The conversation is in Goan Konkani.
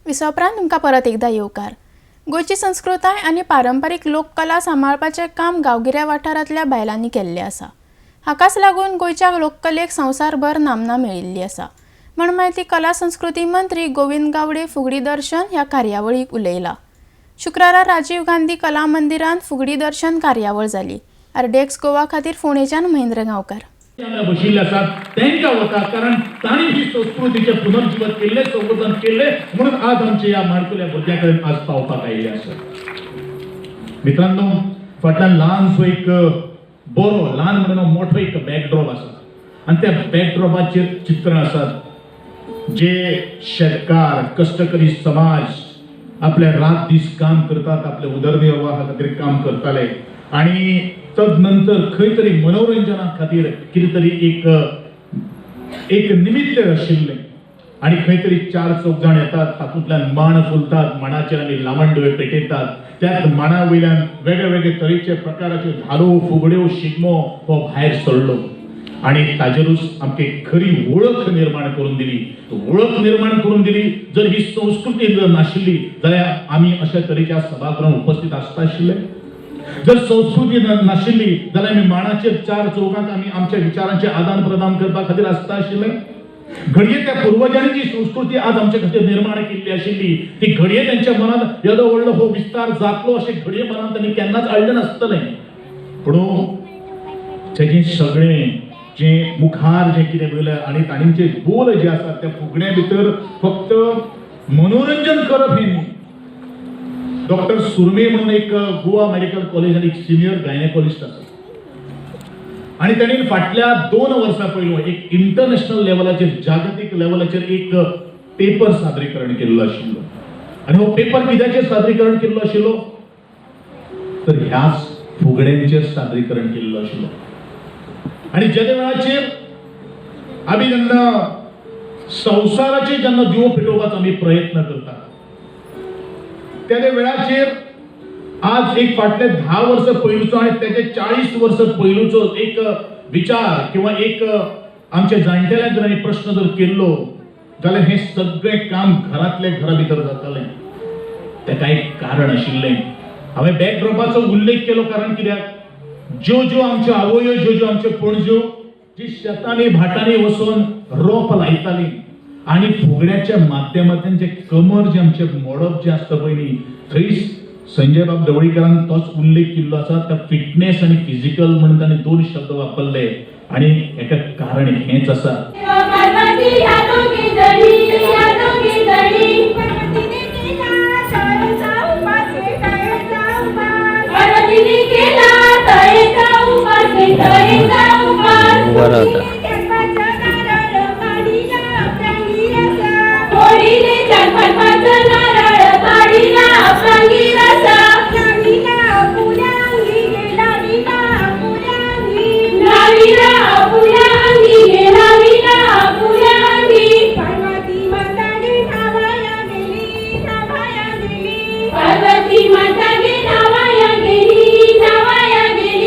विसवा उपरांत तुमकां परत एकदां येवकार. गोंयची संस्कृताय आनी पारंपारीक लोककला सांबाळपाचें काम गांवगिऱ्या वाठारांतल्या बायलांनी केल्लें आसा. हाकाच लागून गोंयच्या लोककलेक संवसारभर नामना मेळिल्ली आसा म्हण म्हायती कला संस्कृती मंत्री गोविंद गावडे फुगडी दर्शन ह्या कार्यावळीक उलयला. शुक्रारा राजीव गांधी कला मंदिरांत फुगडी दर्शन कार्यावळ जाली. आरडीएक्स गोवा खातीर फोंडेच्यान महेंद्र गांवकार. हांगा बशिल्ले आसात तांकां वता, कारण तांणी ही संस्कृतीचें पुनर्जिवन केल्लें, संवर्धन केल्लें, म्हणून आज आमचे ह्या माणकुल्या भुरग्यां कडेन आज पावपाक आयिल्ले आसा. मित्रांनो, फाटल्यान ल्हानसो एक बरो, ल्हान म्हणून मोठो एक बॅकड्रॉप आसा आनी त्या बॅकड्रॉपाचेर चित्रां आसात, जे शेतकार, कश्टकरी समाज आपले रात दीस काम करतात, आपल्या उदरनिर्वाहा खातीर काम करताले आणि तदनंतर खंय तरी मनोरंजना खातीर कितें तरी एक एक निमित्त आशिल्लें आणि खंय तरी चार चौग जाण येतात, तातूंतल्यान माण फुलतात, माणाचेर आमी लामणदिवे पेटयतात, त्याच माणा वयल्यान वेगळे वेगळे तरेचे प्रकाराच्यो धालो, फुगड्यो, शिगमो हो भायर सरलो आणि ताजेरूच आमकां एक खरी वळख निर्माण करून दिली, वळख निर्माण करून दिली. जर ही संस्कृती जर नाशिल्ली जाल्यार आमी अशा तरेच्या सभागृहात उपस्थित आसता आशिल्ले? जर संस्कृती नाशिल्ली जाल्यार आमी माणाचेर चार चौगांत आमी आमच्या विचारांचें आदान प्रदान करपा खातीर आसता आशिल्ले? घडये त्या पुर्वजांनी जी संस्कृती आज आमच्या खातीर निर्माण केल्ली आशिल्ली, ती घडये त्यांच्या मनात येदो व्हडलो हो विस्तार जातलो अशें घडये मनात त्यांनी केन्नाच हाडलें नासतलें. पूण तेजें सगळें जे मुखार जें कितें पळयलें आनी तांचे बोल जे आसात, त्या फुगड्या भितर फक्त मनोरंजन करप हें न्ही. डॉक्टर सुरमे म्हणून एक गोवा मेडिकल कॉलेज एक सिनियर गायनेकॉलिस्ट आसा आणि त्यांनी फाटल्या 2 वर्सां पयलू एक इंटरनॅशनल लेवलाचेर, जागतीक लेवलाचेर एक पेपर सादरीकरण केल्लो आशिल्लो. आनी हो पेपर कित्याचेर सादरीकरण केल्लो आशिल्लो? तर ह्याच फुगड्यांचेर सादरीकरण केल्लो आशिल्लो. आणि ज्या वेळाचेर आमी जेन्ना संवसाराचेर जेन्ना दिवो पेटोवपाचो आमी प्रयत्न करतात, त्या वेळाचेर आज एक फाटले 10 वर्सां पयलूचो आनी तेजे 40 वर्सां पयलूचो एक विचार किंवा एक आमच्या जाणटेल्यांक जर आमी प्रश्न जर केल्लो जाल्यार हें सगळें काम घरांतले घरा भितर जातालें. तेका एक कारण आशिल्लें. हांवें बॅकड्रॉपाचो उल्लेख केलो, कारण कित्याक ज्यो ज्यो आमच्यो आवयो, ज्यो ज्यो आमच्यो पणज्यो जी शेतांनी भाटांनी वचून रोप लायताली आणि फुगड्याच्या माध्यमांतल्यान जे कमर जे आमचें मोडप जें आसता पळय न्ही, थंय संजय बाब ढवळीकरान तोच उल्लेख केल्लो आसा. त्या फिटनेस आनी फिजिकल म्हणून ताणें दोन शब्द वापरले आणि हेका कारण हेंच आसा. पार्वती ह्या दोघी जणी, ह्या दोघी जणी. पार्वतीने केला तळेचा उपास रे, तळेचा उपास. पार्वतीने केला तळेचा उपास रे, तळेचा उपास. बरं होता.